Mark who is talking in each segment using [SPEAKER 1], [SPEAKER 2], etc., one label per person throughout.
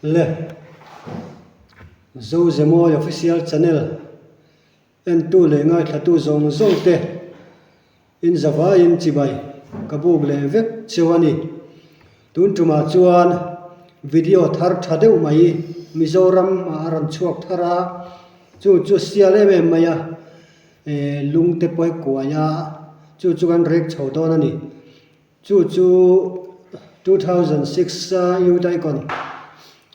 [SPEAKER 1] Le Zozemawi Official Channel entu leh ngaithlatu zawng zawng te in zavaiin chibai ka buk leh vek cheu a ni. Tun tumah chuan video thar tha deuh mai Mizoram ah a rawn chhuak thar a, chu chu sial em em mai a, lung te pawh a kuai a, chu chu kan rek chho dawn a ni. Chu chu 2006 a Youth Icon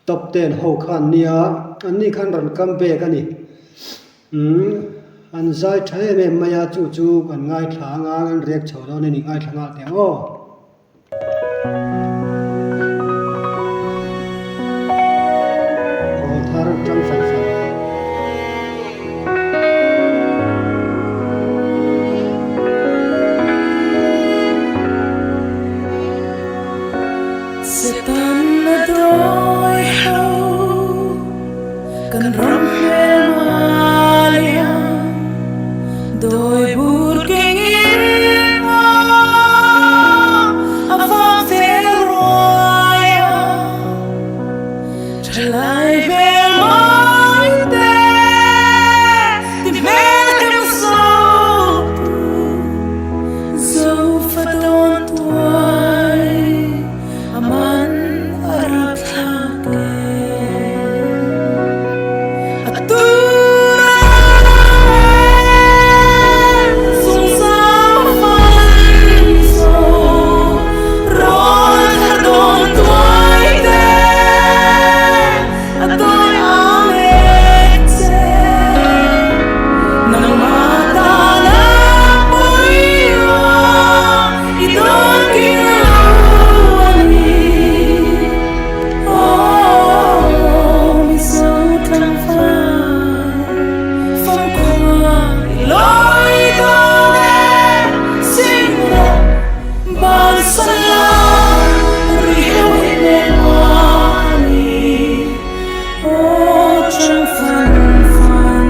[SPEAKER 1] Top Ten ho khan nia, an ni khan rawn come back a ni. Umm an zai tha em em mai a, chu chu kan ngaithla anga kan rek chho dawn a ni, ngaithla nghal teh ang aw. Rawl thar tang fan fan.
[SPEAKER 2] Setan a dawi ho kan ram hmel malia dawi bur kengin a vang vel ruai a thalai hmel mawi te ti hmel hem zo tu Zofa dawn tuai a man a rap thlak e. A tur a zungzam fan zo rawl thar dawn tuai te a dawi ang ek che. Nangmah tana puia i dawn kir lo a ni. Aw Mizo tlangval famkhua i lawi dawn e, sing rawh bansan la ri heuh hi hmel a ni. Aw chang fan fan.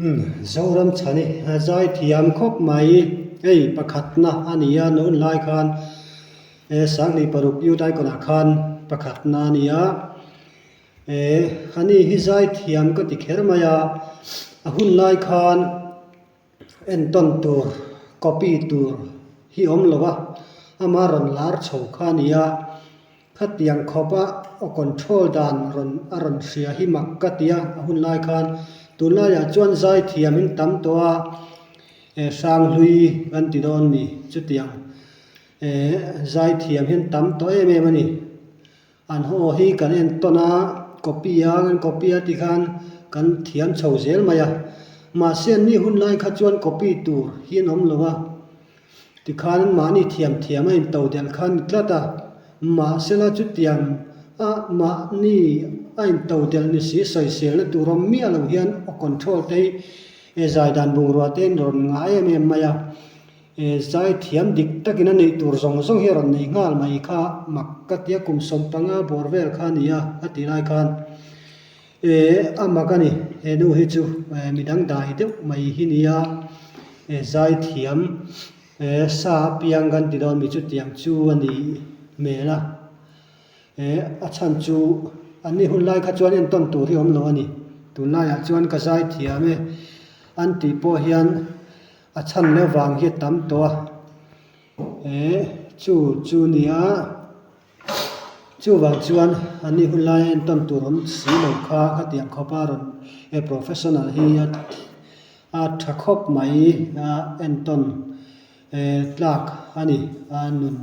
[SPEAKER 1] Umm Zoram chhani a zai thiam khawp mai hei pakhatna a ni a noon lai khan e sanghnih paruk youth icon ah khan pakhatna a ni a e ani hi zai thiam ka ti kher mai a a hun lai khan. Entawn tur, copy tur hi awm lo a, ama rawn lar chho kha a ni a, khatiang khawpa aw control dan rawn a rawn hria hi mak ka ti a, a hun lai khan tunlaiah chuan zai thiam in tam tawh a, eh hranghlui kan ti dawn ni chutiang eh zai thiam hian tam tawh em em a ni. An haw hi kan entawn a, copy a, kan copy a tikhan kan thiam chho zel mai a. Mahse an ni hun lai kha chuan copy tur hi an awm lo a, tikhan mahni thiam thiam a into delh kha a ni tlat a. Mahsela chutiang a mahni a into delh ni si sawiselna tur awm miah lo hian aw control te hi he zai dan bungrua te in rawn ngah em em mai a. He zai thiam dik takin a neih tur zawng zawng hi a rawn nei nghal mai kha mak ka tia kum 15 bawr vel kha a ni a, a tih lai khan e a mak a ni. He nu hi chu midang dai deuh mai hi nia, he zai thiam e sa apiang kan ti dawn mi chutiang chu a nih hmel a. E a chhan chu an ni hun lai kha chuan entawn tur hi awm lo a ni. Tunlaiah chuan ka zai thiam e an tih pawh hian. A chhan leh vang hi a tam tawh a, Eh chu chu nia chuvang chuan ani hun laia entawn tur awm si lo kha khatiang khawpa rawn eh professional hi a tha khawp mai a entawn eh tlak a ni a nun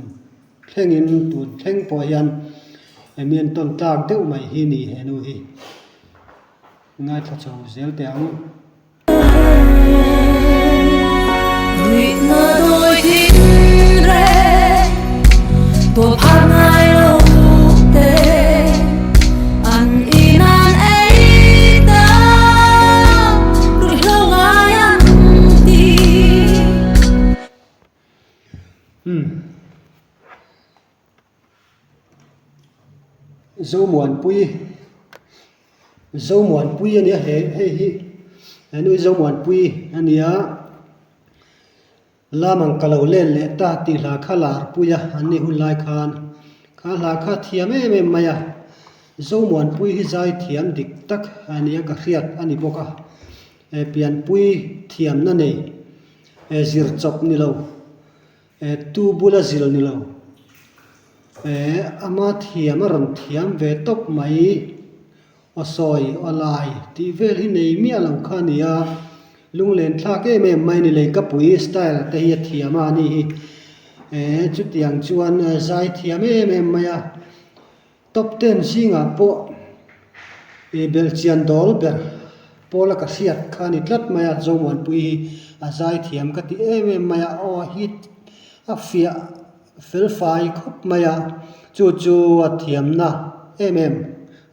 [SPEAKER 1] thlengin tun thleng pawh hian emi entawn tlak deuh mai hi ni he nu hi ngaithla chho zel teh ang. Zomuanpui Zomuanpui a nia he hei hi he nu hi Zomuanpui a nia lamang ka lo len leh ta tih hla kha lar pui a an nih hun lai khan kha hla kha thiam em em mai a Zomuanpui hi zai thiam dik tak a nia ka hriat a ni bawk a pianpui thiamna nei zir chawp ni lo. Tu bula zil ni lo. Ama thiam a rawn thiam ve tawp mai. Aw sawi, aw lai tih vel hi nei miah lo kha a ni a. Lunglen thlak em em mai ni Leikapui style te hi a thiam a ni hi. Chutiang chuan zai thiam em em mai a. Top ten zingah pawh ih belhchian dawl ber pawla ka hriat kha a ni tlat mai a, Zomuanpui hi a zai thiam ka ti em em mai a, aw hi a fiah fel fai khawp mai a, chu chu a thiamna em em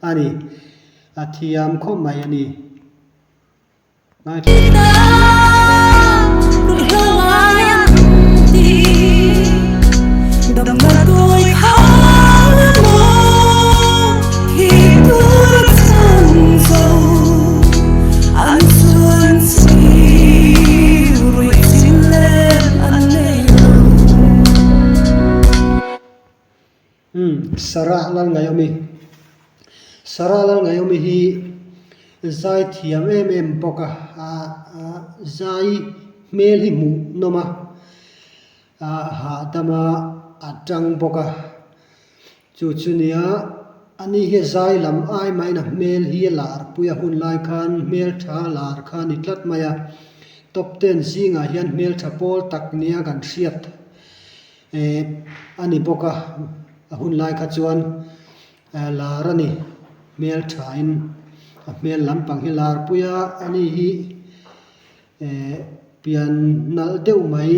[SPEAKER 1] a ni, a thiam khawp mai a ni. Sarah Lalngaiomi Sarah Lalngaiomi hi zai thiam em em bawk a, zai hmel hi hmuh nawm a, a hahdam a, a tang bawk a, chu chu nia ani hi zai lam ai mahin a hmel hi a lar pui a hun lai khan hmeltha lar kha a ni tlat mai a, top ten zingah hian hmeltha pawl tak nia kan hriat. Eh a ni bawk a, a hun lai kha chuan lar a ni, hmel thain a hmel lampang hi lar pui a, ani hi eh pian nalh deuh mai,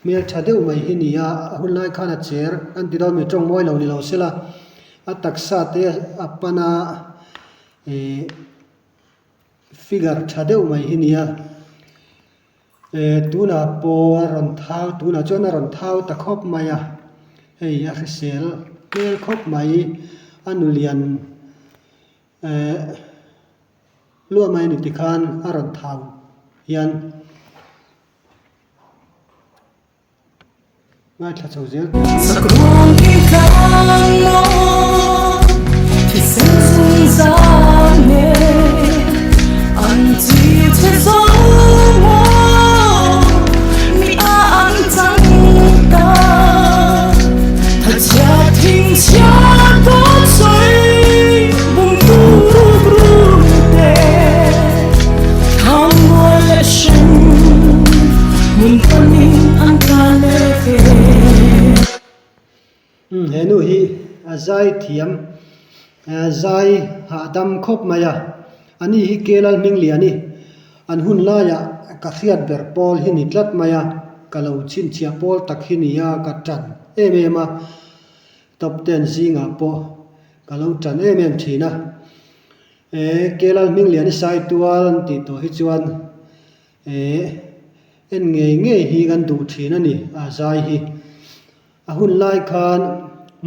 [SPEAKER 1] hmel tha deuh mai hi ni a, a hun lai khan a cher an ti dawn mi tawng mawi lo ni lo sela, a taksa te a pan a eh figure tha deuh mai hi ni a. Tunah pawh a rawn thau tunah chuan a rawn thau ta khawp mai a, hei a hrisel hmel khawp mai a nulian eh luah mai a ni tikhan a rawn thau hian. Ngaithla chho zel teh Umm he nu hi a zai thiam zai hahdam khawp mai a ani hi Kelal Hmingliani an hun laiah ka hriat ber pawl hi ni tlat mai a ka lo chhinchhiah pawl tak hi ni a ka tan em em a top ten zingah pawh ka lo tan em em thin a. Eh Kelal Hmingliani Saitual an tih tawh hi chuan eh en ngei ngei hi kan duh thin a ni a zai hi. A hun lai khan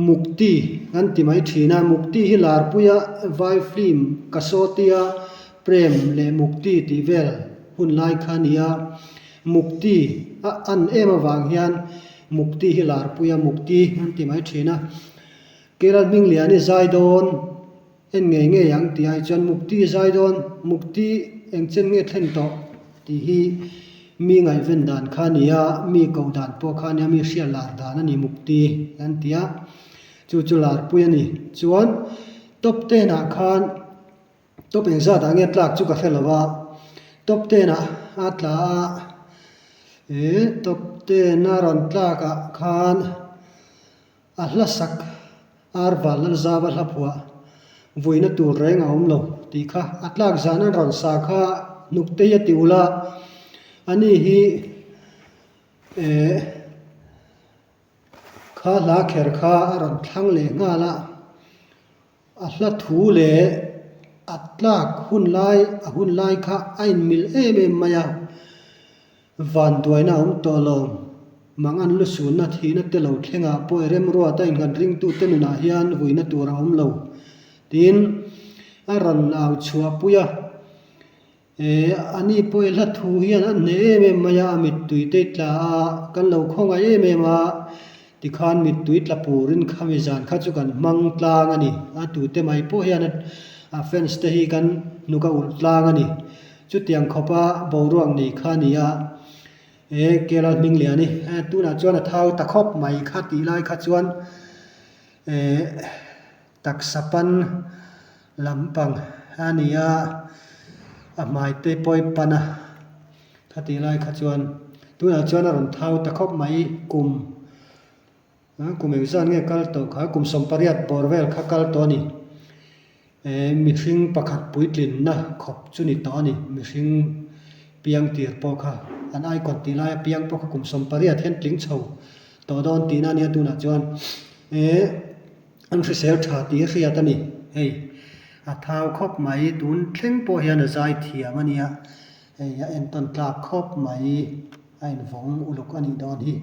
[SPEAKER 1] Mukti kan ti mai thin a, Mukti hi Larpuia vai film Kasotia Prem leh Mukti tih vel hun lai kha a ni a, Mukti a an em avang hian Mukti hi Larpuia Mukti an ti mai thin a. Kelal Hmingliani zai dawn. En ngei ngei ang tih ai chuan Mukti zai dawn, Mukti eng chen nge thlen tawh tih hi Mi ngaihven dan kha a ni a, mi koh dan pawh kha a nia, mi hriat lar dan a ni Mukti an ti a, chu chu larpui a ni. Chuan top ten ah khan top engzat ah nge tlak chu ka hre lo a, top ten ah a tla a, eh top ten a rawn tlak ah khan A hla sak ar val Lalzava hla phuah vuina tur reng a awm lo tih kha a tlak zan an rawn sa kha hnuktei a ti ulh a, ani hi eh kha hla kher kha a rawn thlang leh nghal a, a hla thu leh a tlak hun lai a hun lai kha a inmil em em mai a. Vanduaina a awm tawh lo. Mangan lusunna thihna te lo thlengah pawh i remruat a innghat ringtute nunah hian vuina tur a awm lo. Tiin a rawn au chhuah pui a. E, ani pawh i hla thu hian a hneh em em mai a, a mittui te i tla a, kan lo khawngaih em em a, tikhan mittui tla purin khami zan kha chu kan hmang tlang a ni. A tute mai pawh hian a fans te hi kan hnuk a ulh tlang a ni. Chutiang khawpa boruak nei kha a ni a, e Kerala hming lian i, e tunah chuan a thau ta khawp mai kha tih lai kha chuan e taksa pan lampang a ni a, a hmai te pawh i pan a kha tih lai kha chuan tunah chuan a rawn thau ta khawp mai kum kum engzat nge kal tawh kha kum 18 bawr vel kha kal tawh a ni. He mihring pakhat puitlinna khawp chu ni tawh a ni. Mihring piang tir pawh kha an icon tih laia piang pawh kha kum 18 hian tling chho tawh dawn tihna a nia tunah chuan he an hrisel tha tih a hriat a ni. Hei a thau khawp mai tun thleng pawh hian a zai thiam a nia hei a entawn tlak khawp mai a invawng uluk a nih dawn hi.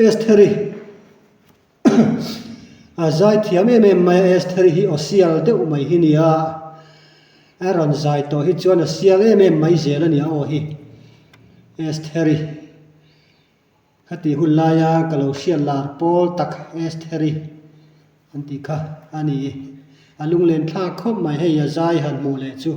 [SPEAKER 1] Estheri A zai thiam em em mai a Estheri hi aw sial deuh mai hi nia a rawn zai tawh hi chuan a sial em em mai zel a nia aw hi Estheri. Khatih hun laia ka lo hriat lar pawl tak Estheri an tih kha a ni. A lunglen thlak khawp mai hei a zai han hmuh leh chu.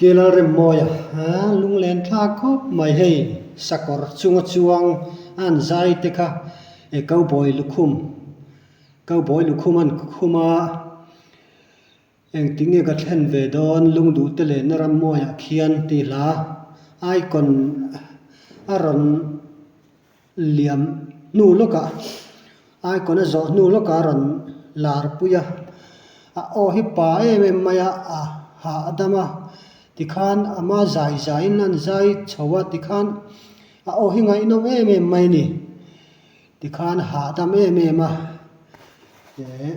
[SPEAKER 1] Kelalremmawia lunglen thlak khawp mai hei sakawr chunga chuang a an zai te kha cowboy lukhum cowboy lukhum an khum a. Engtik nge ka thlen ve dawn lungduh te leh na ram mawiah khian tih hla icon a rawn liam hnu lawkah icon a zawh hnu lawkah a rawn lar pui a, a aw hi pa em em mai a, a hahdam a tikhan ama zai zaiin an zai chho a tikhan a aw hi ngaihnawm em em mai a ni tikhan hahdam em em a. Eh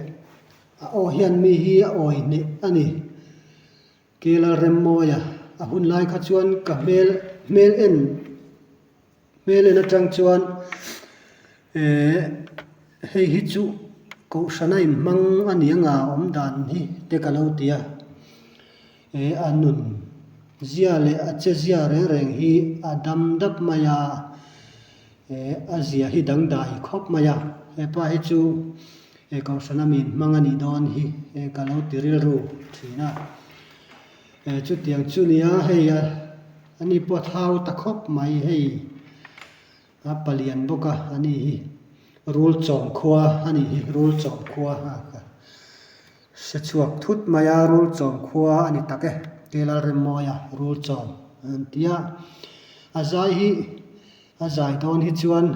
[SPEAKER 1] a aw hian mi hi a awi hneh a ni. Kela Remmawia a hun lai kha chuan ka hmel hmel en hmel en atang chuan eh hei hi chu kohhran a inhmang a ni anga awm dan hi te ka lo ti a. Eh a nun zia leh a che zia reng reng hi a dam dap mai a, eh a zia hi dangdai khawp mai a. Hepa hi chu. He kohhran a min hmang a nih dawn hi he ka lo ti rilru thin a. He chutiang chu nia hei a ani pawh a thau ta khawp mai hei a palian bawk a ani hi rul chawm khua a nih hi rul chawm khua a ka hre chhuak thut mai a rul chawm khua a ni tak e Kelalremmawia rul chawm an ti a a zai hi. A zai dawn hi chuan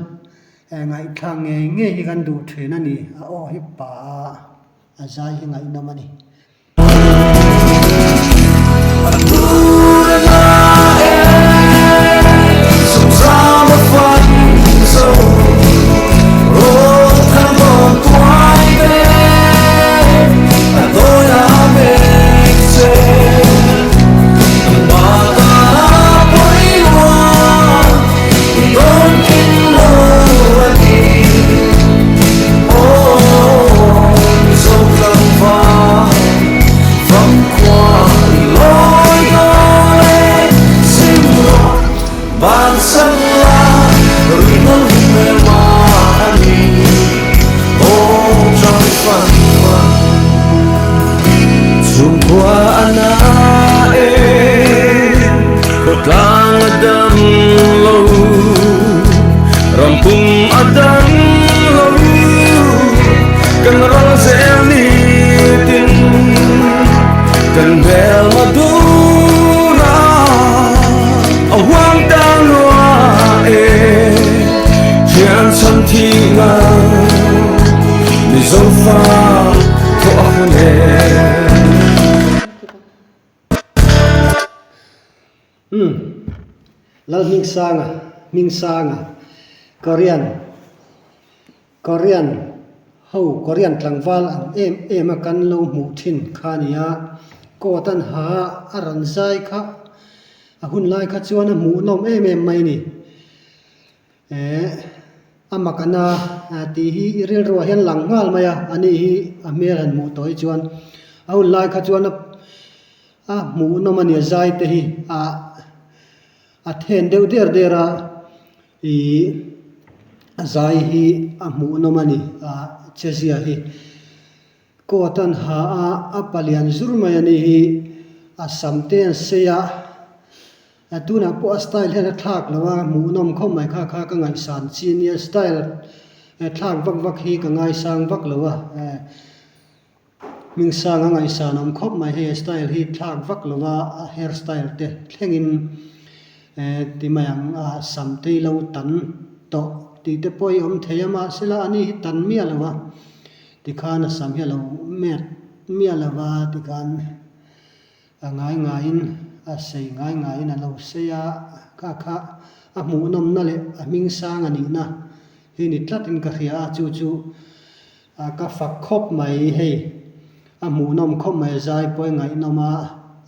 [SPEAKER 1] ngaihthlak ngei ngei hi kan duh thin a ni. A aw hi pa a, a zai hi ngaihnawm a ni. Umm Lalhmingsanga Hmingsanga Korean Korean ho Korean tlangval ang em em a kan lo hmuh thin kha a nia coat an ha a a rawn zai kha a hun lai kha chuan a hmuhnawm em em mai a ni. Eh a mak ana tih hi i rilruah hian lang nghal mai a, ani hi a hmel han hmuh tawh hi chuan a hun lai kha chuan a hmuhnawm a nia zai te hi ah a then deuh der der a ih a zai hi a hmuhnawm a ni ah che zia hi coat an ha a a palian zur mai a ni hi a sam te an sei a. A tunah pawh a style hian a thlak lo a, hmuhnawm khawp mai kha kha ka ngaihsan chi nia style thlak vak vak hi ka ngaisang vak lo a, hmingsang a ngaihsan awm khawp mai hei a style hi thlak vak lo a, a hair style te thlengin ti mai ang a sam te hi lo tan tawh tih te pawh hi awm thei a mahsela ani hi tan miah lo a tikhan a sam hi a lo met miah lo a tikhan. A ngai ngaiin a sei ngai ngaiin a lo sei a, kha kha a hmuhnawmna leh a hming sang a nihna hi ni tlatin ka hria a, chu chu ka fak khawp mai hei a hmuhnawm khawp mai a zai pawh i ngaihnawm a,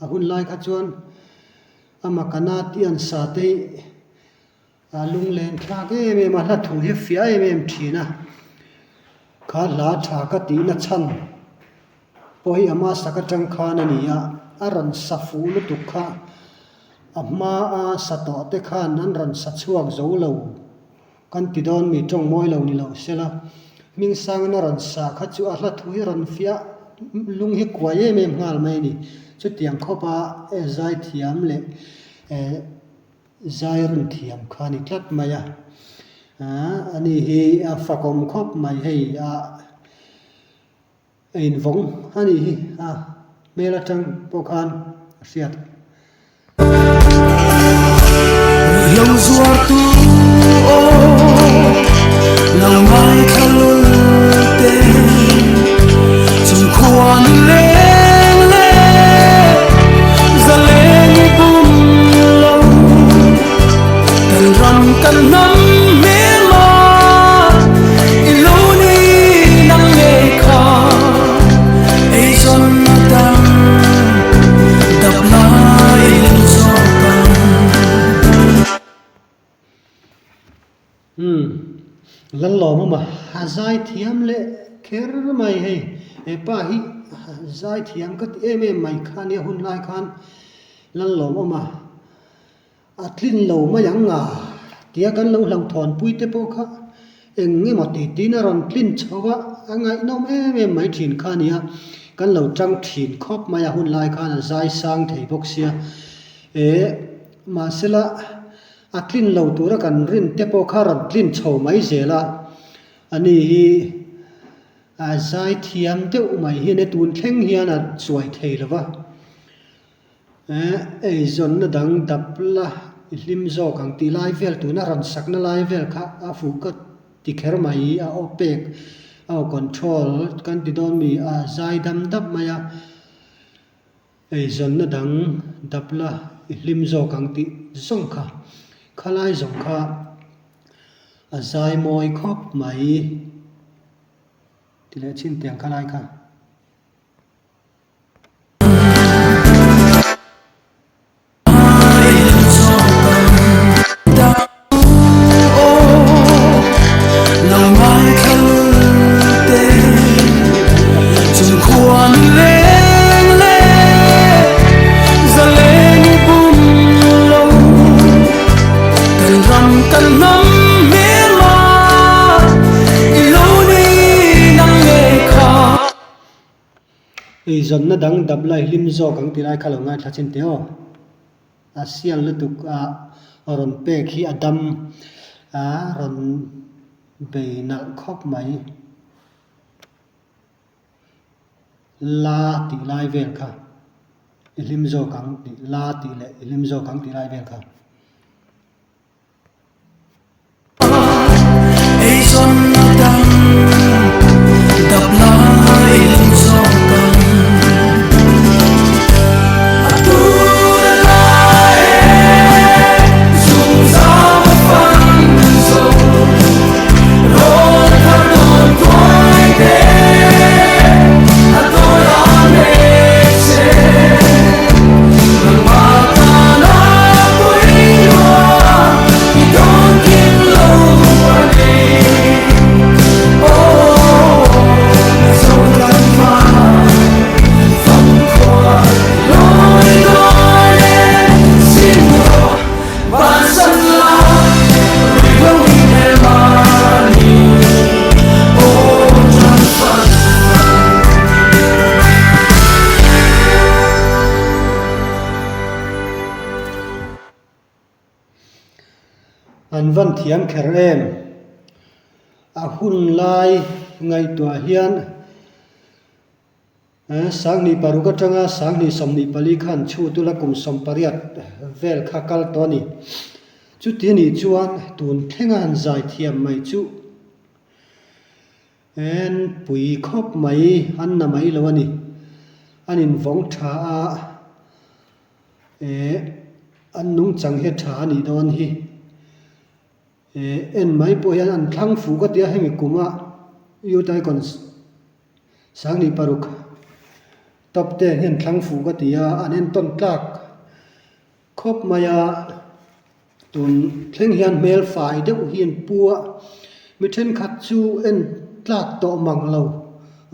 [SPEAKER 1] a hun lai kha chuan amah kana tih an sa te hi a lunglen thlak em em a, hla thu hi a fiah em em thin a, kha hla tha ka tihna chhan. Pawh hi ama sak atang khan a ni a, a rawn sa fuh lutuk kha a hma a sa tawh te khan an rawn sa chhuak zo lo kan ti dawn mi tawng mawi lo ni lo sela Hmingsangin a rawn sa kha chu a hla thu hi rawn fiah lung hi kuai em em nghal mai a ni. Chutiang khawpa zaithiam leh zai rawn thiam kha a ni tlat mai a, ani hi a fakawm khawp mai hei a. A invawng a nih hi a hmel atang pawh khan a hriat.
[SPEAKER 2] Lo zuar tu aw lo ngaithla lul te chung khuan leng le zaleng i bum lo kan ram kan hnam hmel ma i lo ni nang nge kha.
[SPEAKER 1] Umm Lallawmawm a a zaithiam leh kher mai hei he pa hi zaithiam ka ti em em mai kha nia hun lai khan Lallawmawm a a tlin lo mai ang nga tia kan lo hlauhthawn pui te pawh kha eng nge maw ti tiin a rawn tlin chho a a ngaihnawm em em mai thin kha nia kan lo tang thin khawp mai a hun lai khan a zai sang thei bawk sia eh mahsela A tlin lo tura kan rin te pawh kha rawn tlin chho mai zel a, ani hi a zai thiam deuh mai hian e tun thleng hian a chuai thei lo va, eh eizawnna dang dap la i hlim zawk ang tih lai vel tuna rawn sakna lai vel kha a fuh ka ti kher mai, a aw pek a aw control kan ti dawn mi a zai dam dap mai a. Eizawnna dang dap la i hlim zawk ang tih zawng kha khalai zawng kha a zai mawi khawp mai ti leh chin tiang khalai kha. Eizawnna dang dap lai hlim zawk ang ti lai kha lo ngaithla chin teh aw. A sial lutuk a rawn pek hi a dam a rawn bei nalh khawp mai. La tih lai vel kha i hlim zawk ang tih la tih leh i hlim zawk ang tih lai vel kha. An van thiam kher em? A hun lai ngaihtuah hian 2006 atanga 2024 khan chhutula kum 18 vel kha kal tawh a ni. Chuti anih chuan tun thlenga han zai thiam mai chu en pui khawp mai an na mai lo a ni. An invawng tha a, eh an nungchang hi a tha a nih dawn hi. Eh en mai pawh hian an thlang fuh ka ti a hemi kuma Youth Icons 2006 top ten hian thlang fuh ka ti a, an entawn tlak khawp mai a, tun thleng hian hmel fai deuh hi an pu a, mi thenkhat chu en tlak tawh mang lo,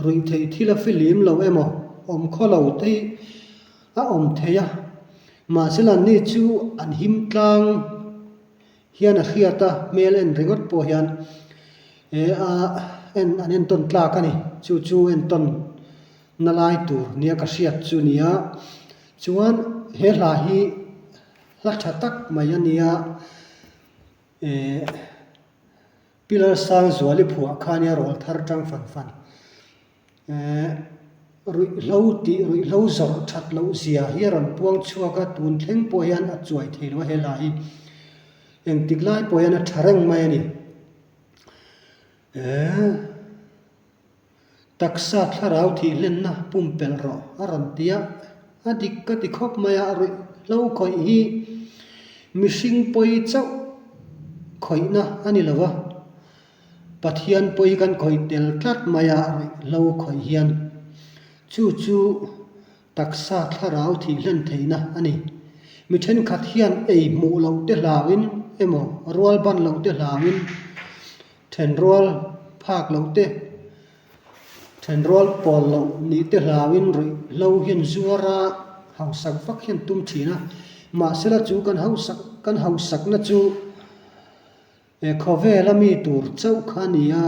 [SPEAKER 1] ruih theih thil a filim lo emaw awm khaw lo te hi a awm thei a, mahse lan ni chu an him tlang. Hian a hriat a, hmel en ringawt pawh hian eh a en an entawn tlak a ni. Chu chu entawn na lai tur nia ka hriat chu nia. Chuan he hla hi hla tha tak mai a nia eh Pillar Sangzuali phuah kha nia rawl thar tang fan fan. Ehh ruihhlo tih ruihhlo zawrh that loh zia hi a rawn puang chhuak a, tun thleng pawh hian a chuai thei lo a he lai hi engtik lai pawh hian a tha reng mai a ni. Ehh taksa thlarau thih hlenna pumpelh rawh a rawn ti a, a dik ka ti khawp mai a, ruihhlo khawih hi mihring pawi chauh khawihna a ni lo va. Pathian pawi kan khawih tel tlat mai a ruihhlo khawih hian chu chu taksa thlarau thih hlen theihna a ni. Mi thenkhat hian ei hmuh loh te hlauhin emaw rual ban loh te hlauhin. Thenrual phak loh te, thenrual pawl loh nih te hlauin ruihhlo hian zuar a, hausak vak hian tum thin a. Mahsela chu kan hausak kan hausakna chu khawvela mi tur chauh kha a ni a,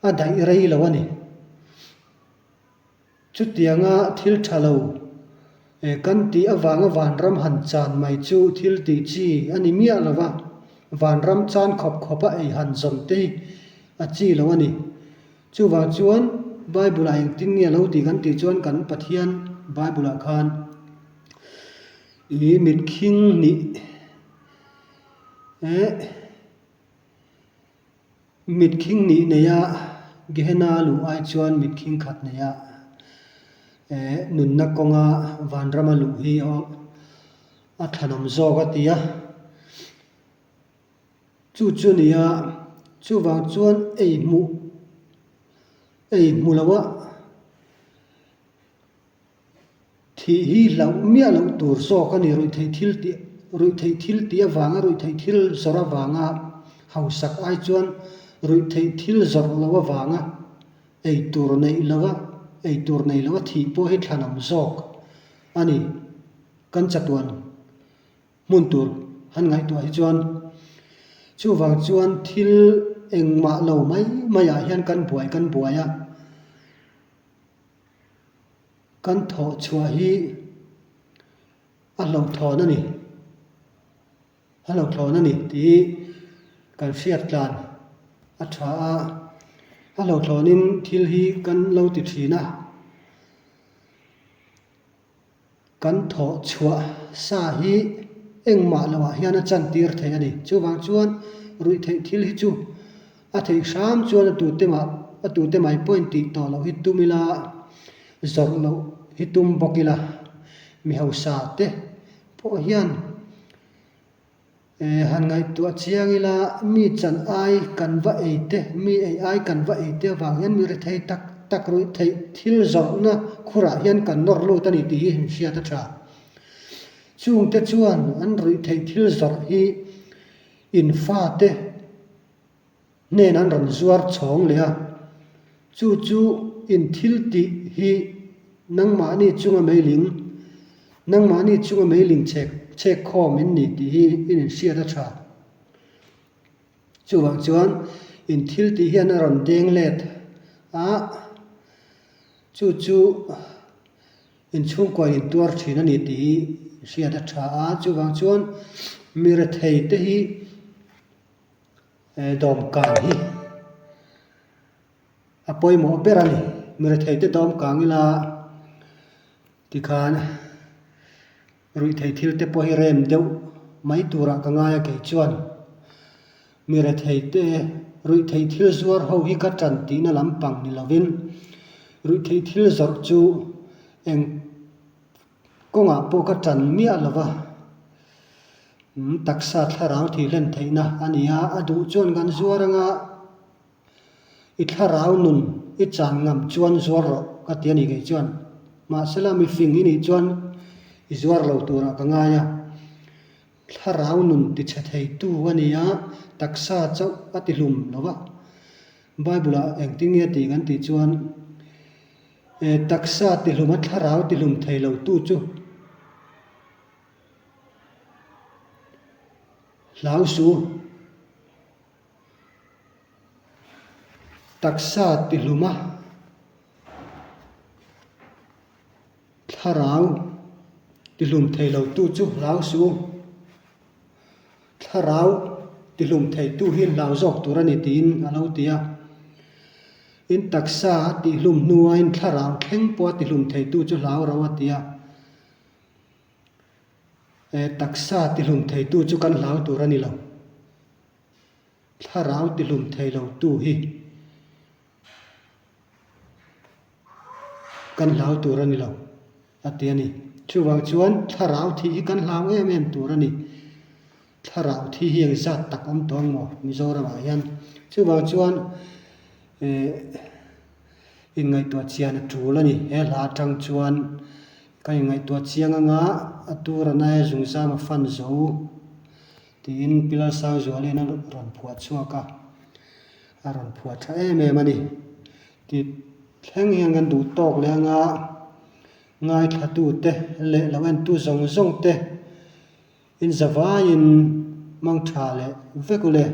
[SPEAKER 1] a daih rei lo a ni. Chutianga thil tha lo kan tih avanga vanram han chan mai chu thil tih chi a ni miah lo va, vanram chan khawp khawpa ei han zawm te hi a chi lo a ni. Chuvang chuan Bible-ah engtin nge a lo tih kan tih chuan kan Pathian Bible-ah khan i mitkhing nih eh Mitkhing nih neia Gehenna luh ai chuan mitkhing khat neia nunna kawnga vanrama luh hi a thlanawm zawk a ti a. Chu chu nia, chuvang chuan ei hmuh ei hmu loha Thih hi hlauh miah loh tur zawk a ni. Ruihtheih thil tih ruihtheih thil tih avanga ruihtheih thil zawrh avanga hausak ai chuan ruihtheih thil zawrh loh avanga ei tur neih lova ei tur nei lova thih pawh hi thlanawm zawk a ni. Kan chatuan hmun tur han ngaihtuah hi chuan chuvang chuan thil engmah lo mai maiah hian kan buai kan buai a. Kan thawh chhuah hi a hlauhthawn a ni, a hlauhthawn a ni tih kan hriat tlan a tha a, a hlauhthlawnin thil hi kan lo ti thin a. Kan thawh chhuah sa hi engmah lohah hian a chantir thei a ni. Chuvang chuan ruihtheih thil hi chu a theih hram chuan a tute mah a tute mai pawhin tih tawh loh hi tum ila, zawrh loh hi tum bawk ila, mi hausa te pawh hian. Han ngaihtuah chiang ila, mi chan ai kan va ei te, mi ei ai kan va ei te avang hian mi rethei tak tak ruih theih thil zawrhna khurah hian kan nawr lut a ni tih hi hriat a tha. Chungte chuan an ruih theih thil zawrh hi in fate hnen an rawn zuar chhawng leh a, chu chu in thil tih hi nangmahni chunga meiling, nangmahni chunga meiling chhek chhek khawm in ni tih hi in inhriat a tha. Chuvang chuan in thil tih hian a rawn deng let a, chu chu in chhungkua in tuar thin a ni tih hi hriat a tha a, chuvang chuan mi rethei te hi Dawmkang hi a pawimawh ber a ni. Mi retheite dawmkang ila tikhan ruihtheih thil te pawh hi rem deuh mai turah ka ngai a kei chuan mi retheite ruihtheih thil zuar ho hi ka tan tihna lampang ni lovin ruihtheih thil zawrh chu eng Kawngah pawh ka tan miah lo va, taksa thlarau thih hlen theihna a ni a, a duh chuan kan zuar anga i thlarau nun i chan ngam chuan zuar rawh ka ti a ni kei chuan. Mahsela mifing i nih chuan i zuar lo turah ka ngai a, thlarau nun tichhe theitu a ni a, taksa chauh a ti hlum lo va. Bible-ah engtin nge tih kan tih chuan. Taksa tihlum a thlarau tihlum thei lo tu chu hlau su. Taksa tihlum a thlarau tihlum thei lo tu chu hlau su. Thlarau tihlum theitu hi hlau zawk tur a ni tiin a lo ti a. In taksa a tihlum hnuaiin thlarau thleng pawh a tihlum theitu chu hlau ro a ti a. Taksa tihlum theitu chu kan hlau tur a ni lo. Thlarau tihlum thei lo tu hi kan hlau tur a ni lo a ti a ni. Chuvang chuan thlarau thih hi kan hlau em em tur a ni. Thlarau thi hi eng zat tak awm tawh ang maw Mizoramah hian. Chuvang chuan eh inngaihtuah chian a tul a ni. He hla atang chuan ka inngaihtuah chiang anga a tur a nai a zungzam a fan zo tiin Pilalsangzuali'n a rawn phuah chhuak a. A rawn phuah tha em em a ni. Ti thleng hian kan duh tawk leh anga ngaithlatute leh lo entu zawng zawng te inzavaiin mang tha leh vek u le.